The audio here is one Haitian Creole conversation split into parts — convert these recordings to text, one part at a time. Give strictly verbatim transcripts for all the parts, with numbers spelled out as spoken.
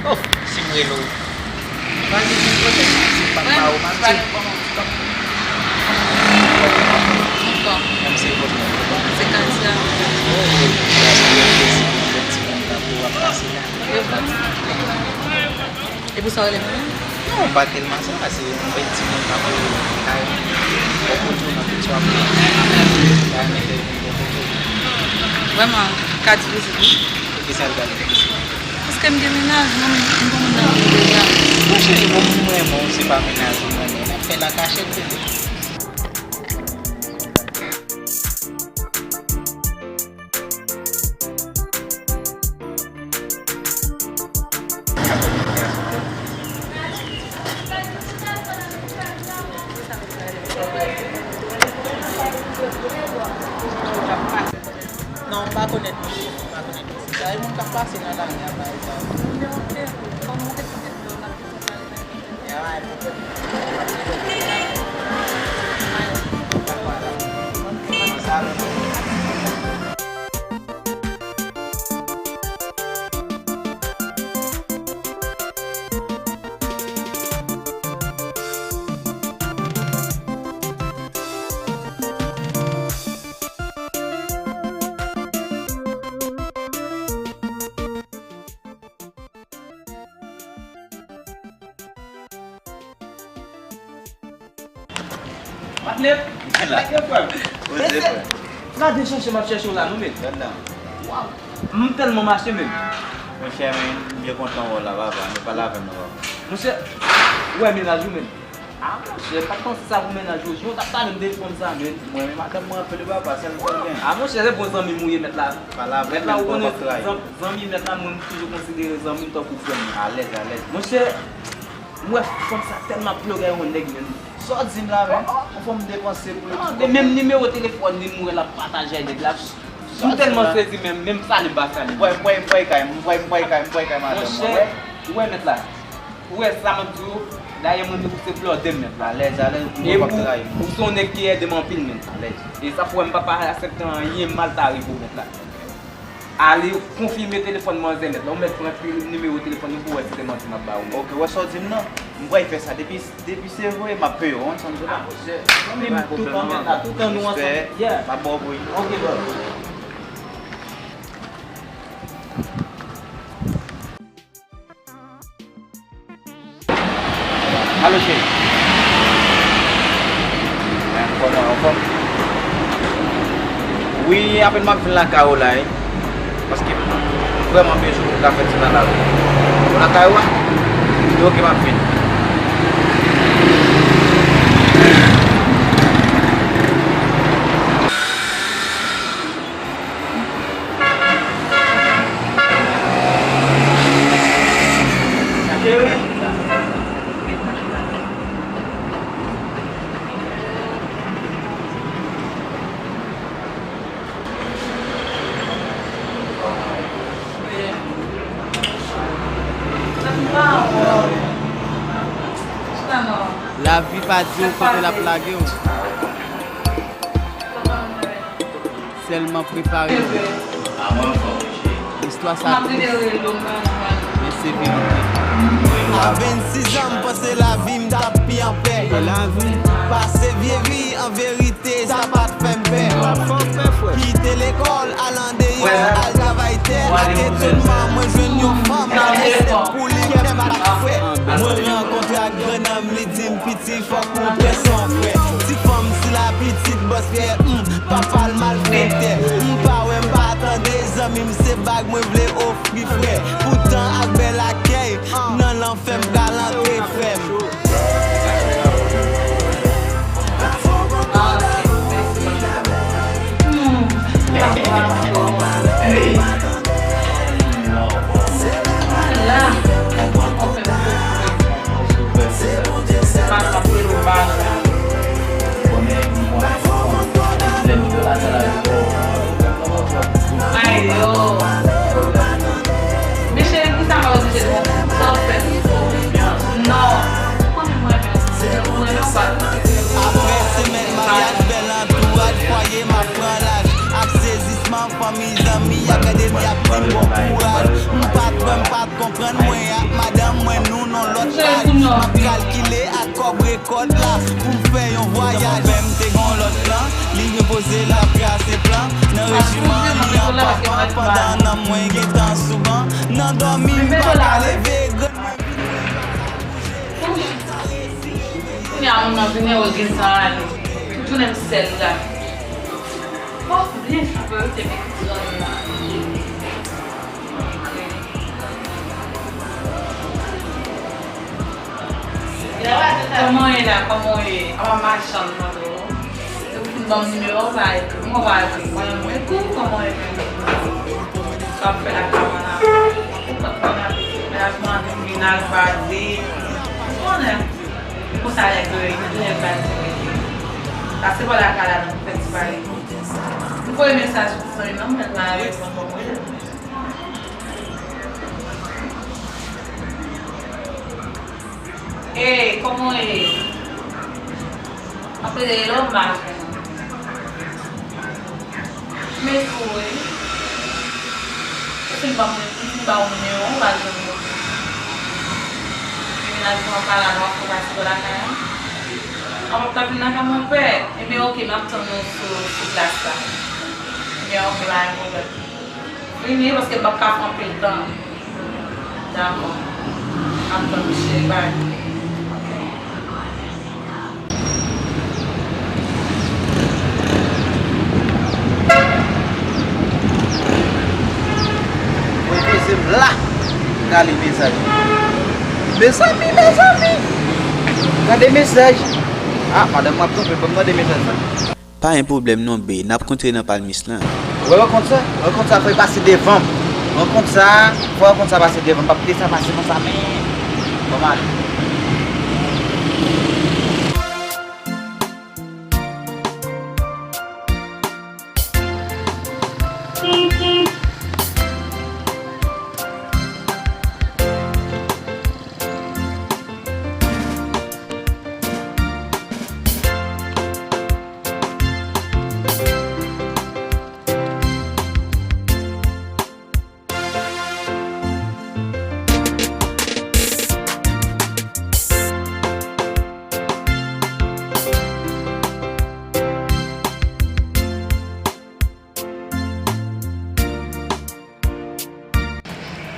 Oh, si m rele w, pa gen pwoblèm, si m pa ba ou, m ap di w. Menm se vòt mwen, se Katia. Oh, wi, paske yo te di m yon timoun tankou w ap pase la. E pou sa w rele m? Non, pa tèlman sa, se yon bèl timoun k ap rele Kayon. Bò kote w nan tout sa w ap fè. Kayon, bèl moun bò kote w. Vrèman, ka di vizit wi. Poukisa l pral vizit? Paske m gen mennaj, mwen, m gon moun nan vi m deja. Monchè, bon, m renmen w, se pa mennaj ou m renmen. N ap fè l an kachèt, bebe. Non, m pa konèt misye, m pa konèt misye. Sa e moun k ap pase nan lari a, pa egzanp. Patnè, patnè, frè m. Oze, frè. Gade chèche m ap chèche w la, non, men. Gad la. Waw. M tèlman mache, men. Monchè, men, m byen kontan wè w la, papa. Nou pale avè m, non, papa. Monchè, ou wè mennaj ou, men. Ah, monchè, pa t panse sa pou mennaj ou. Jan w t ap pale m de fanm sa, men. Mwen, men madanm mwen anpil wi, papa, sèl m konn gen. Ah, monchè, se bon zanmi m ou ye, mèt la. Mèt la, ou konnen, zan-, zanmi mèt la, mwen, m toujou konsidere zanmi m tankou frè m. Alèz, alèz. Monchè, m wè fanm sa tèlman ap plore yon nèg, men. Sa w di m la, men? Yon fanm depanse pou li. Ah, men menm nimewo telefòn li, m wè l ap pataje ak nèg la. M tèlman sezi, men, menm sali m pa sali. M pral, m pral, m pral kay, m pral, m pral kay, m pral kay madanm mwen. Monchè, ou wè mèt la. Ou wè sa m ap di w, dayè mwen menm se blòdè m mèt la. Alèz, alèz, m pap trayi. E ou, ou se yon nèg ki ede m anpil menm. Alèz. E sa fè m pa, pa aksepte anyen mal ta rive w mèt la. Ale konfime telefòn manzè mèt la. Ou mèt pran nimewo telefòn li pou wè si se manti m ap ba ou menm. Ok, wè sa w di m nan. M pral fè sa. Depi, depi se vre, m ap peye w, w konn sa m di w la. Ah, monchè. Zanmi m, toutan mèt la, toutan nou ansanm. Respè. Yeah. M ap ba w pou li. Ok, bro. Alo, cheri. Men, kòman, anfòm? Wi, apèn m ap vin lakay ou la, wi. Paske m vrèman bezwen pou m ka fè ti nana wi. Ou lakay ou a? Wi, ok, m ap vin. Lavi pa di w kote l ap lage w. Sèlman prepare w. Istwa sa tris, men se verite. A vennsis an, m panse lavi m t ap pi anpè. Pase vye vi, an verite, sa pa t fè m pè. Kite lekòl, al andeyò, al travay tè. Ak etonman, mwen jwenn yon fanm, se pou li kè m pa t frè. Mwen rankontre ak grannanm, li di m, piti, fòk ou pran swen frè. Ti fanm sila pitit bòs fyè, hmm, papa l malfektè. M pa wè, m pa tande, zanmi m, se bag mwen vle ofri frè. Poutan ak bèl akèy, nan lanfè m pral antre frè m. Ayo. Men cheri, poukisa m pa oblije konprann sa w fè m? Non. Ou konnen m renmen w. M renmen w pa. Apre semèn maryaj, bèl antouraj, fwaye m ap pran laj. Ak sezisman, fanmi, zanmi, y ap gade Y ap di m bon kouraj. M pa t kwè, m pa t konprann. Mwen ak madanm mwen, nou nan lòt paj. M ap kalkile ak kòb rekòt la pou m fè yon vwayaj. Pè m te gon lòt plan, li repoze l ap trase plan. Nan rejiman li an papa, pandan nanm mwen gentan sou ban. Nan dòmi m pa ka leve, grann mwen vin fè m pa ka bouje. Kounye a moun nan vini, ou gentan ale. Tout jounen m sèl la. Fòk byen fè te vin grann la. Kòman w ye la? Kòman w ye? Kòman machann nan tou? Ou fin ban m nimewo w pa ekri. Mwen pa ekri. Mwen, mwen tou, kòman w ye menm? Sa w ap fè lakay mwen la? Ou konn kòman menaj mwen vin vin al baze. Ou konnen. Pou sa nèg yo ye, tout nèg pa di. Pase bò lakay la, nou fè ti pale. M voye mesaj pou zanmi m nan, mwen la reponn mwen. Ey, kòman w ye? Apre lè lò m pa jwenn ou. Men tou wi. Ou fin ban mwen, ou fin ba w nimewo w, ou pa jwenn mwen. Demenajman pa la, nou ap fè pati bò lakay an. An p ap ka vin lakay mwen pè. Ebyen, oke, m ap tann ou sou, sou plas la. Ebyen, oke, pa gen pwoblèm. Vini, paske m p ap ka fè anpil tan. Dakò. M ap tann ou, cheri, bye. Mwen poze m la, gade mesaj. Mezanmi, mezanmi! Gade mesaj. Ah, madanm mwen ap twonpe, ban m gade mesaj sa. Pa gen pwoblèm non, bae. N ap kontre nan Palmis lan. Wè rankont sa? Rankont sa, fò l pase devan m. Rankont sa, fò rankont sa pase devan m. M p ap kite sa pase konsa, men. Ban m ale.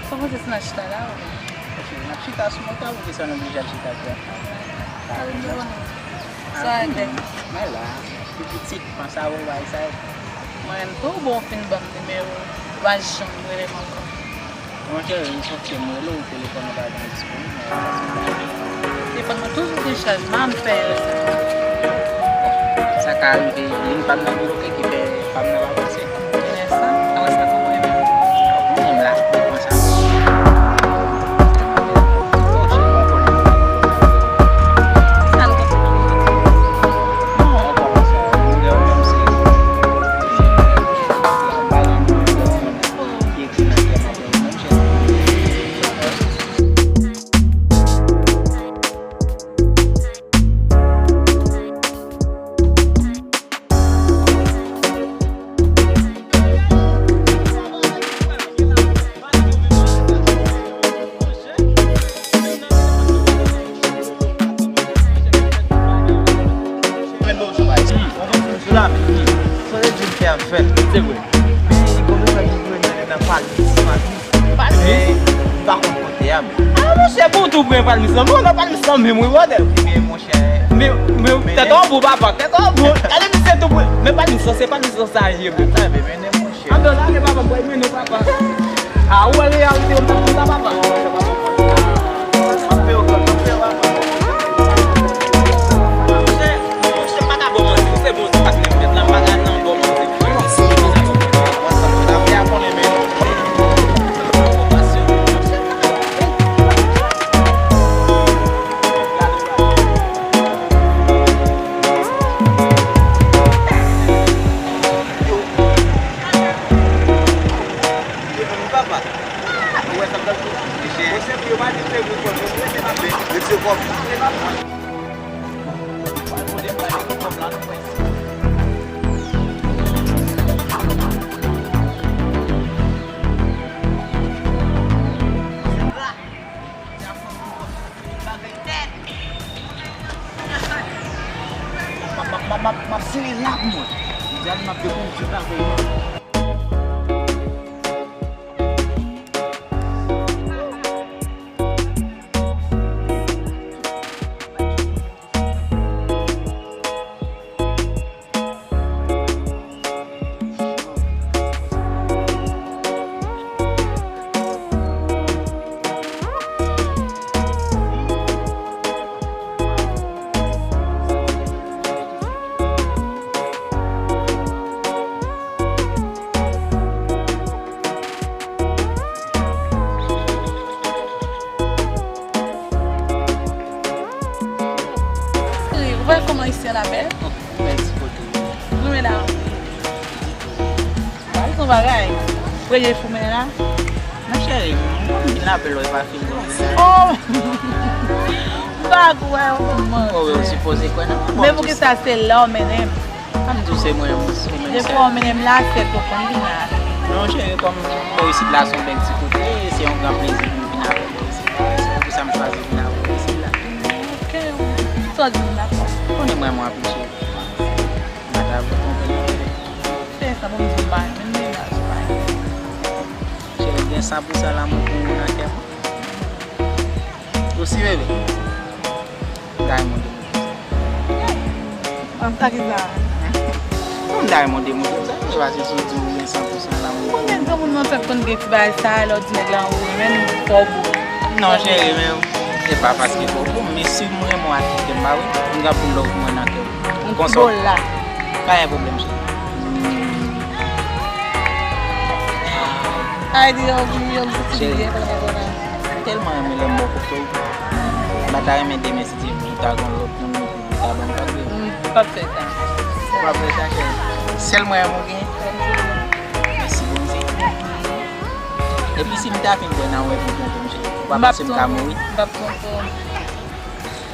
Sa w panse si n al chita la, ou? Cheri, n ap chita sou mòta, poukisa nou oblije al chita dèyè? Sa vle di, bon, sa a gen. Mwen la, pi pitit, panse avè w, bagay sa yo. Mwen menm tou, bon, w fin ban m nimewo w, ou pa janm rele m ankò. Monchè, m sonje m rele w, telefòn ou pa janm disponib, mwen pa janm. Telefòn mwen toujou dechaj, m a m fè erè sa. Sa ka rive, liy pa m nan bloke ki fè pa m nan pa pase. Erè sa, a wè sa kòman e menm. Ou menm la, ou pran sa. Monchè, mwen konnen. Sa n te fè? Non, ou kòmanse, ou lè ou menm se, se, se, se, se, se, Sa vle di m fè afè. Se vre. Men, kòman sa ki vre nan, nan Palmis, Palmis? Palmis? Men, m pa konn kote a, men. Ah, monchè, bon, tou pre Palmis lan. Bon, nan Palmis lan menm, wi, brother. Men, monchè. Men, men, tèt an bo, papa, tèt an bo. Gade misye tou pre. Men Palmis lan, se Palmis lan sa ye, men. Sa, men, men, monchè. Ann, ann, ale, papa, m pral mennen w, papa. Ah, ou wè reyalite yo, m t ap di w sa, papa. Li la pou mwen. Li di ale m ap dekonn di bagay. Ou wè kòman isi an la bèl? Bèl ti kote. Mwen la. Bay son bagay. Premye fou men la. Mon cheri, m konn vin la bèl wè pa fin. Oh! M pa kwè ou man. Oh, wi, ou sipoze kwè nan. Men poukisa se la w mennen m? Sa m di w se mwen, se mwen. Depi w mennen m la, se pou konn vin la. Non, cheri, kòm bò isit la se yon bèl ti kote, se yon gran plezi pou m vin avè w bò isit la. Se pou sa m chwazi vin avè w bò isit la. Ok, wi. Sa w di m la? Ou konnen mwen, mwen anpil, cheri. M pa ta vle twonpe non, cheri. Fè sa pou m di w bay, menm mennaj ou bay. Cheri, gen san pou san lanmou pou ou nan kè mwen. Ou si, bebe? Diamond. An sa ki sa? Bon, m ta renmen w demontre m sa, men pa se sou di w gen san pou san lanmou. Konbyen granmoun nan fèk konn gen ti bagay sa, lè w di nèg la anvoye, menm fò w bou. Non, cheri, men se pa paske fò w bou, men si m renmen w ak tout kè m, pa vre, m gen anpil love pou mwen nan kè w. Yon ti bol la. Pa gen pwoblèm, cheri. Ay, di yon, yon ti byen, konsa, konsa. M tèlman renmen lè m bò kote w. M pa ta renmen demen si Dye vle, ou ta gen lòt moun, ou ta ban m, pa vre? M p ap fè sa. Ou p ap fè sa, cheri. Sèl mwen menm ou gen? Mèsi Bondye. Epi si m ta fin bwè nan ou epi w twonpe m, cheri, ou pa panse m ka mouri? M p ap twonpe w. M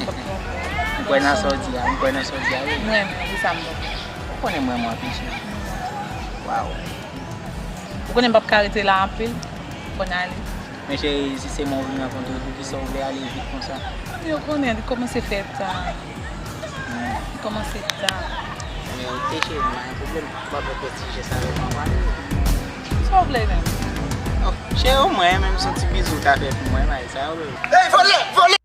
p ap twonpe w. M kwè nan sa w di a, m kwè nan sa w di a, wi. Mwen, se sa m panse. Ou konnen mwen, mwen anpil, cheri. Waw. Ou konnen m p ap ka rete la anpil. Fò n ale. Men cheri, si se mwen ou vin rankontre, poukisa ou vle ale vit konsa? Yo konnen, li kòmanse fè tan. Li kòmanse ta. Men ok, cheri, pa gen pwoblèm. Ou pa fè ti jès avèk mwen, pa ale. Sa w vle menm? Oh, cheri, omwen, menm si yon ti bizou w ta fè pou mwen, bay sa, wi. Ey, vòlè, vòlè!